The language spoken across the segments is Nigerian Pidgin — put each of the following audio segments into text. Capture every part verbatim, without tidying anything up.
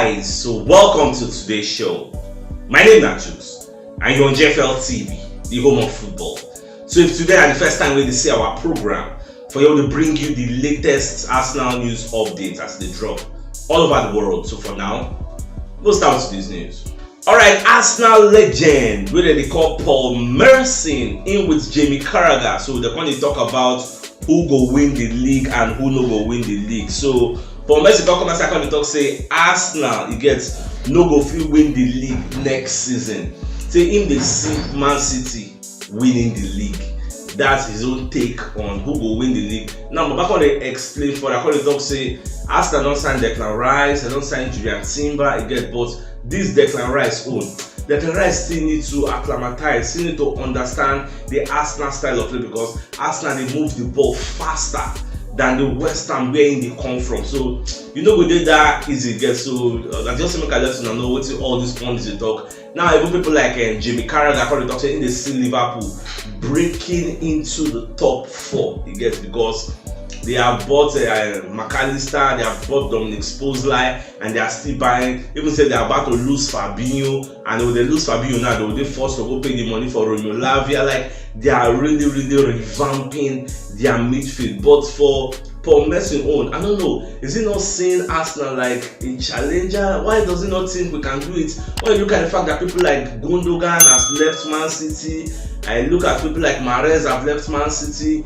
Guys, so welcome to today's show. My name is Nachus, and you're on G F L T V, the home of football. So if today is the first time we see our program, for you to bring you the latest Arsenal news updates as they drop all over the world. So for now, we'll start with these news. All right, Arsenal legend, where they call Paul Merson, in with Jamie Carragher. So they're going to talk about who go win the league and who no go win the league. So Paul Merson come come outside come dey talk say Arsenal, e get, no go fit win the league next season. Say him dey see Man City winning the league. That's his own take on who go win the league. Now, Baba come dey explain further. Come dey talk say Arsenal don sign Declan Rice, they don sign Jurrien Timber, e get, but this Declan Rice own, Declan Rice still need to acclimatize, still need to understand the Arsenal style of play, because Arsenal dey move the ball faster than the West Ham where he dey come from. So you no go dey that easy get. So uh, I just make I let una know wetin all these pundits dey talk. Now even people like uh, Jamie Carragher come dey talk say he dey see Liverpool breaking into the top four. You get, because they have bought uh, Mac Allister, they have bought Dominic Szoboszlai, and they are still buying. Even say they are about to lose Fabinho, and if they lose Fabinho now, they will be forced to go pay the money for Romeo Lavia. Like, they are really, really revamping their midfield. But for Paul Merson own, I don't know. Is he not seeing Arsenal like a challenger? Why does he not think we can do it? When you look at the fact that people like Gundogan has left Man City, I look at people like Mahrez have left Man City,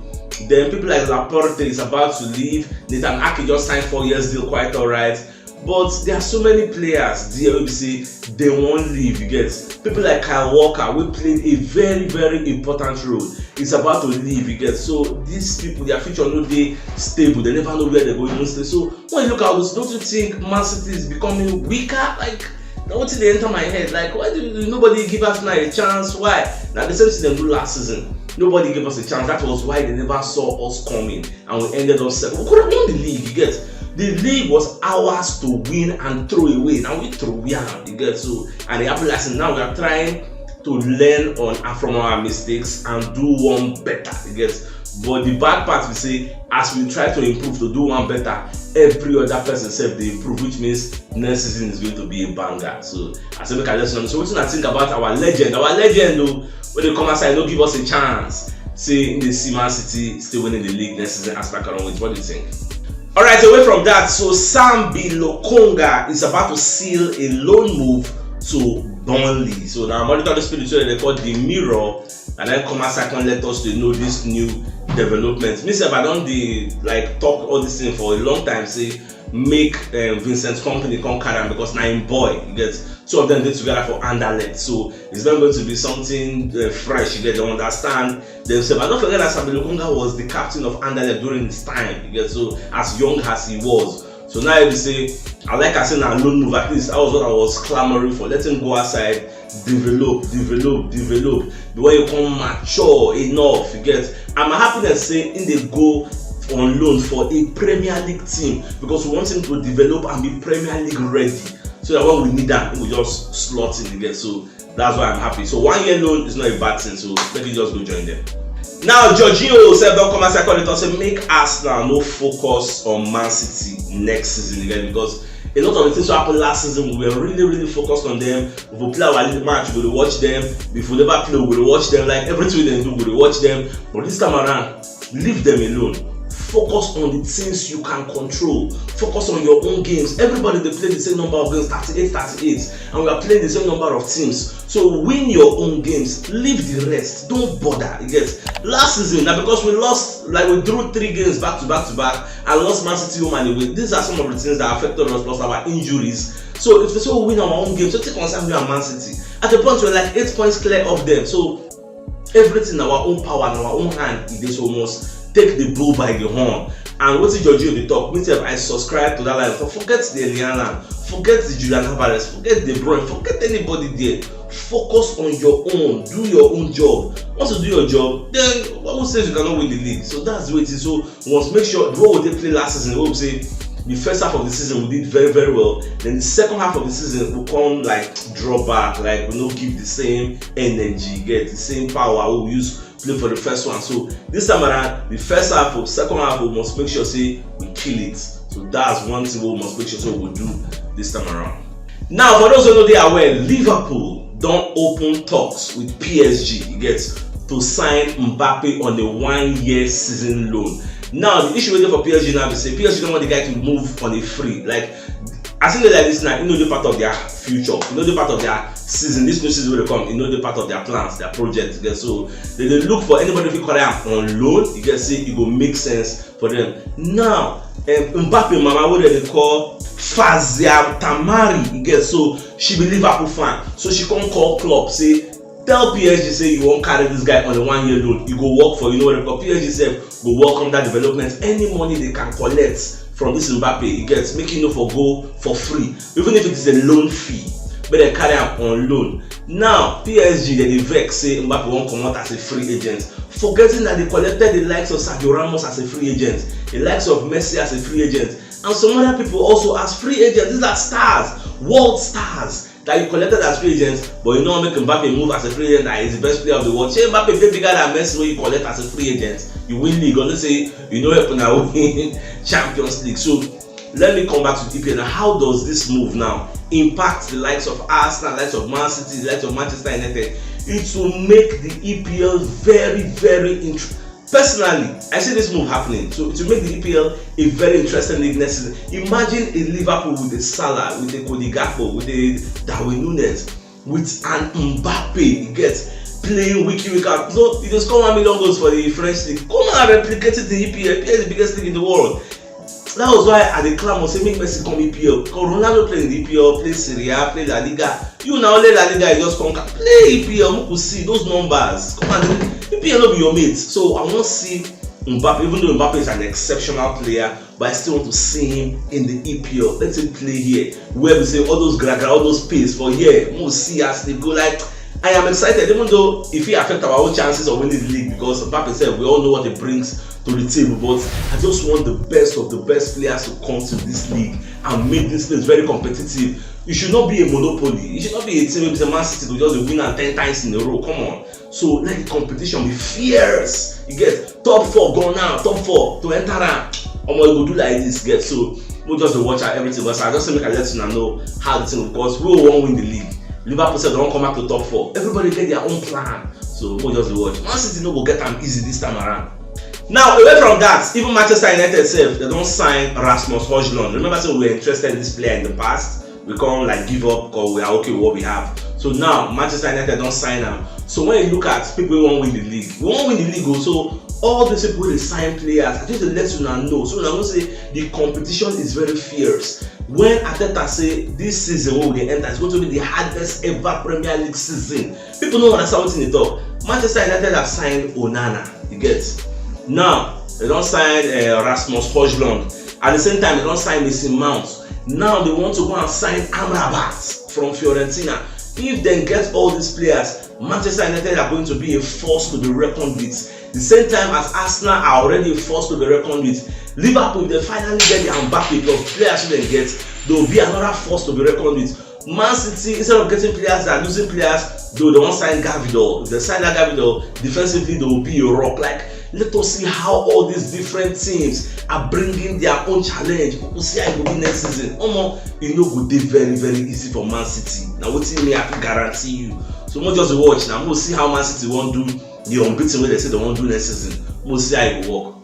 then people like Laporte is about to leave. Nathan Ake just signed four years deal, quite all right. But there are so many players there wey be say they wan leave. You get, people like Kyle Walker, wey played a very, very important role, is about to leave. You get, so these people, their future no dey stable. They never know where they go even stay. So when you look at this, don't you think Man City is becoming weaker? Like, na wetin dey enter my head. Like, why do nobody give us now a chance? Why? Na the same thing dem do last season. Nobody gave us a chance. That was why they never saw us coming, and we ended up second. We could have won the league. You get, the league was ours to win and throw away. Now we throw away am. You get, so, and it happened last season. Now we are trying to learn on uh, from our mistakes and do one better. You get, but the bad part we say, as we try to improve to do one better, every other person sef dey improve, which means next season is going to be a banger. So I say make I let you know. So wetin I think about our legend, our legend o, wey dey come outside, no give us a chance. Say in the see Man City still winning the league next season as Arsenal cannot win. What do you think? All right, away from that, so Sambi Lokonga is about to seal a loan move to Burnley. So now monitor the spirit wey they call the Mirror, and then come outside come let us dey know this new development. Me sef, I don dey like talk all this thing for a long time. Say make um, Vincent Kompany come carry am because na him boy. You get, two of them dey together for Anderlecht, so it's not going to be something uh, fresh. You get, they understand themselves. And don't forget that Sambi Lokonga was the captain of Anderlecht during his time. You get, so as young as he was. So now you say, I like I say na loan move. At least that was what I was clamoring for. Let him go outside, develop, develop, develop. Before you come mature enough, you get. And my happiness say in dey go on loan for a Premier League team because we want him to develop and be Premier League ready. So that when we need that, we just slot in again. So that's why I'm happy. So one year loan is not a bad thing. So let me just go join them. Now Jorginho sef don come outside come dey talk say make Arsenal no focus on Man City next season again, because a lot of the things wey happen last season, we were really, really focused on them. If we play our league match, we will watch them. If we never play, we will watch them. Like everything they do, we will watch them. But this time around, leave them alone. Focus on the things you can control. Focus on your own games. Everybody they play the same number of games, thirty-eight, thirty-eight, and we are playing the same number of teams. So win your own games. Leave the rest. Don't bother. You get, last season now because we lost, like we drew three games back to back to back and lost Man City home and away. These are some of the things that affected us plus our injuries. So if we say we win our own game, so take concern we and Man City. At a point we're like eight points clear of them. So everything in our own power and our own hand, it is almost take the bull by the horn. And what did Jorginho dey talk? Me sef, I subscribe to that line. For forget the Eliana, forget the Julian Alvarez, forget the Bruyne, forget anybody there. Focus on your own, do your own job. Once you do your job, then who says you cannot win the league? So that's the way it is. So once make sure the way we play last season, we say the first half of the season we did very, very well. Then the second half of the season we come like draw back, like we no give the same energy, get the same power we use play for the first one. So this time around, the first half or second half, we must make sure say we kill it. So that's one thing we must make sure so we do this time around. Now, for those who no dey aware, Liverpool don open talks with P S G, you get, to sign Mbappe on a one-year season loan. Now, the issue wey dey for P S G now be say P S G don want the guy to move on a free. Like, as e dey like this now, e no dey part of their future, e no dey part of their season. This new season wey dey come, e no dey part of their plans, their project. You get, so dem dey look for anybody wey fit carry am on loan. You get, say e go make sense for them. Now, um, Mbappe mama, wey dem dey call Fazia Tamari, you get, so she be Liverpool fan. So she come call Klopp, say, "Tell P S G say you wan carry this guy on a one-year loan. E go work for you." You know what dem call, P S G sef go welcome that development. Any money dem can collect from this Mbappe, you get, make e no for go for free. Even if it is a loan fee, but dem carry am on loan. Now, P S G, dem dey vex say Mbappe wan comot as a free agent, forgetting that dem collected the likes of Sergio Ramos as a free agent, the likes of Messi as a free agent, and some other people also as free agents. These are stars, world stars that you collected as free agents, but you no wan make Mbappe move as a free agent, that is the best player of the world. Shey Mbappe dey bigger than Messi wey you collect as a free agent? You win league, or say you no help una win Champions League. So let me come back to the E P L now. How does this move now impact the likes of Arsenal, likes of Man City, likes of Manchester United? It will make the E P L very, very interesting. Personally, I see this move happening. So it will make the E P L a very interesting league next season. Imagine a Liverpool with a Salah, with a Cody Gakpo, with a Darwin Nunez, with an Mbappe, you get, playing week in, week out. So you just score one million goals for the French league. Come and replicate it in E P L. E P L is the biggest league in the world. That was why I dey clamor say make Messi come E P L. Because Ronaldo play in the E P L, play Serie A, play La Liga. You na only La Liga you just come ca-, play E P L, make we see those numbers. Come and, E P L no be your mate. So I wan see Mbappe, even though Mbappe is an exceptional player, but I still want to see him in the E P L. Let him play here, where we say all those gragra, all those pace for here, make we see as they go. Like, I am excited, even though if it affect our own chances of winning the league, because Mbappe sef, we all know what he brings to the table. But I just want the best of the best players to come to this league and make this place very competitive. It should not be a monopoly. It should not be a team wey be say Man City go just dey win am ten times in a row. Come on. So let the competition be fierce. You get, top four gone now, top four to enter am. Omo, e go do like this, get. So we just dey watch out everything. But I just say make I let una know how the thing go, because we wan win the league. Liverpool sef don come back to top four. Everybody get their own plan. So we just dey watch. Man City no go get am easy this time around. Now, away from that, even Manchester United sef, dem don sign Rasmus Hojlund. Remember say we were interested in this player in the past. We come, like, give up because we are okay with what we have. So now Manchester United don sign am. So when you look at people wey wan win the league, we wan win the league o. So all these people wey dey sign players, I just dey let una know. So una know say the competition is very fierce. When Arteta say this season wey we dey enter is going to be the hardest ever Premier League season, people no understand wetin e dey talk. Manchester United have signed Onana, you get. Now dem don sign, uh, Rasmus Hojlund. At the same time, dem don sign Mason Mount. Now dem want to go and sign Amrabat from Fiorentina. If dem get all these players, Manchester United are going to be a force to be reckoned with. The same time as Arsenal are already a force to be reckoned with, Liverpool, if dem finally get their Mbappe plus players wey dem get, they will be another force to be reckoned with. Man City, instead of getting players, they are losing players. Though dem wan sign Gvardiol. If dem sign that Gvardiol, defensively they will be a rock. Like, let us see how all these different teams are bringing their own challenge. We go see how e go be next season. Omo, e no go dey very, very easy for Man City. Na wetin me I fit guarantee you. So make we just dey watch now. Make we see how Man City wan do the unbeaten wey dem say dem wan do next season. Make we see how e go work.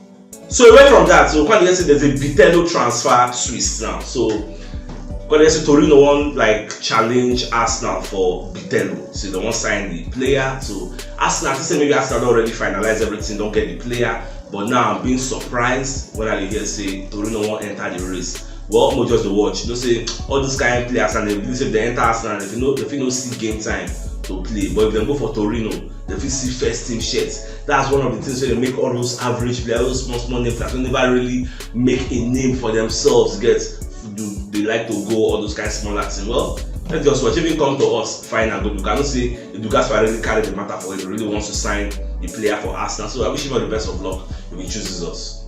So away from that, so come dey hear say there's a Bitelo transfer twist now. So come dey hear say Torino wan, like, challenge Arsenal for Bitelo. So dem wan sign the player. So Arsenal, I think say maybe Arsenal don already finalize everything, don get the player. But now I'm being surprised when I dey hear say Torino wan enter the race. Well, make we just dey watch. You know say all these kind players, and dem believe say if dem enter Arsenal, dem fit no, dem fit no see game time to play. But if dem go for Torino, dem fit see first team shirt. That's one of the things wey dey make all those average players, all those small, small name players wey never really make a name for themselves, get, do, dem like to go all those kind smaller teams. Well, let's just watch. If e come to us, fine and good. We cannot say Lucas Paredes carry the matter for him. He really wants to sign the player for Arsenal. So I wish him all the best of luck if he chooses us.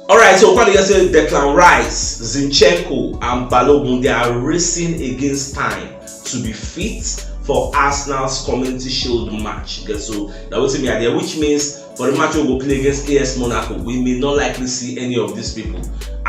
All right, so come dey hear say Declan Rice, Zinchenko, and Balogun, they are racing against time to be fit for Arsenal's Community Shield match. Okay, so na wetin me I hear, which means for the match we go play against A S Monaco, we may not likely see any of these people.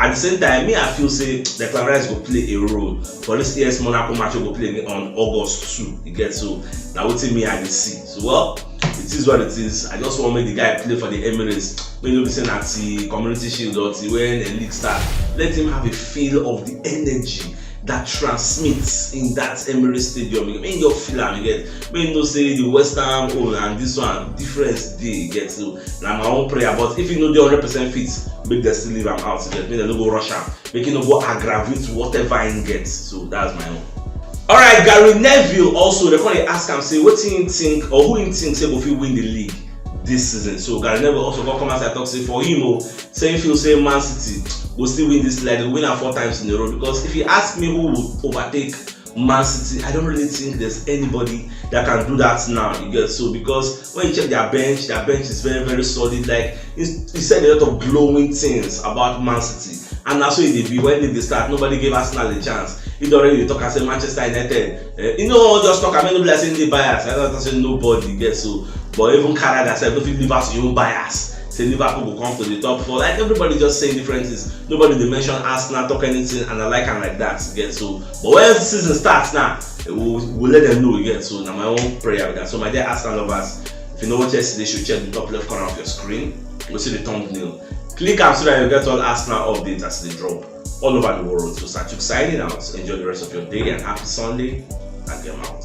At the same time, me, I feel say Declan Rice go play a role for this A S Monaco match wey go play on August two. You get, so na wetin me I dey see. So, well, it is what it is. I just want make the guy play for the Emirates. Make no be say na till Community Shield or till when a league start. Let him have a feel of the energy that transmits in that Emirates Stadium. Make you feel am, you get. Make you know say the West Ham own and this one, difference dey, you get. So na my own prayer. But if you no dey hundred percent fit, make dem still leave am out, you get. Make dem no go rush am. Make e no go aggravate whatever im get. So that's my own. Alright, Gary Neville also, dem come dey ask am say wetin im think or who im think say go fit win the league this season. So Gary Neville also come come outside talk say for him o, say he feel say Man City go still win this league, win am four times in a row. Because if you ask me who would overtake Man City, I don't really think there's anybody that can do that now. You get, so because when you check their bench, their bench is very, very solid. Like, he, he said a lot of glowing things about Man City. And that's what they be when they start. Nobody gave Arsenal a chance. He already dey talk and say Manchester United. Uh, you know, just talk. I mean, nobody say any bias. I don't say nobody, you get, so. But even Carragher said, don't leave us your own bias. Say Liverpool go come to the top four. Like, everybody just saying different things. Nobody dey mention Arsenal, talk anything, and I like am like that, you get, so. But when season starts now, eh, we'll, we'll let them know, you get, so. Now my own prayer with that. So my dear Arsenal lovers, if you know what yesterday, you should check the top left corner of your screen. We'll see the thumbnail. Click am so that you get all Arsenal updates as they drop all over the world. So Sachuk signing out. Enjoy the rest of your day and happy Sunday. And get out.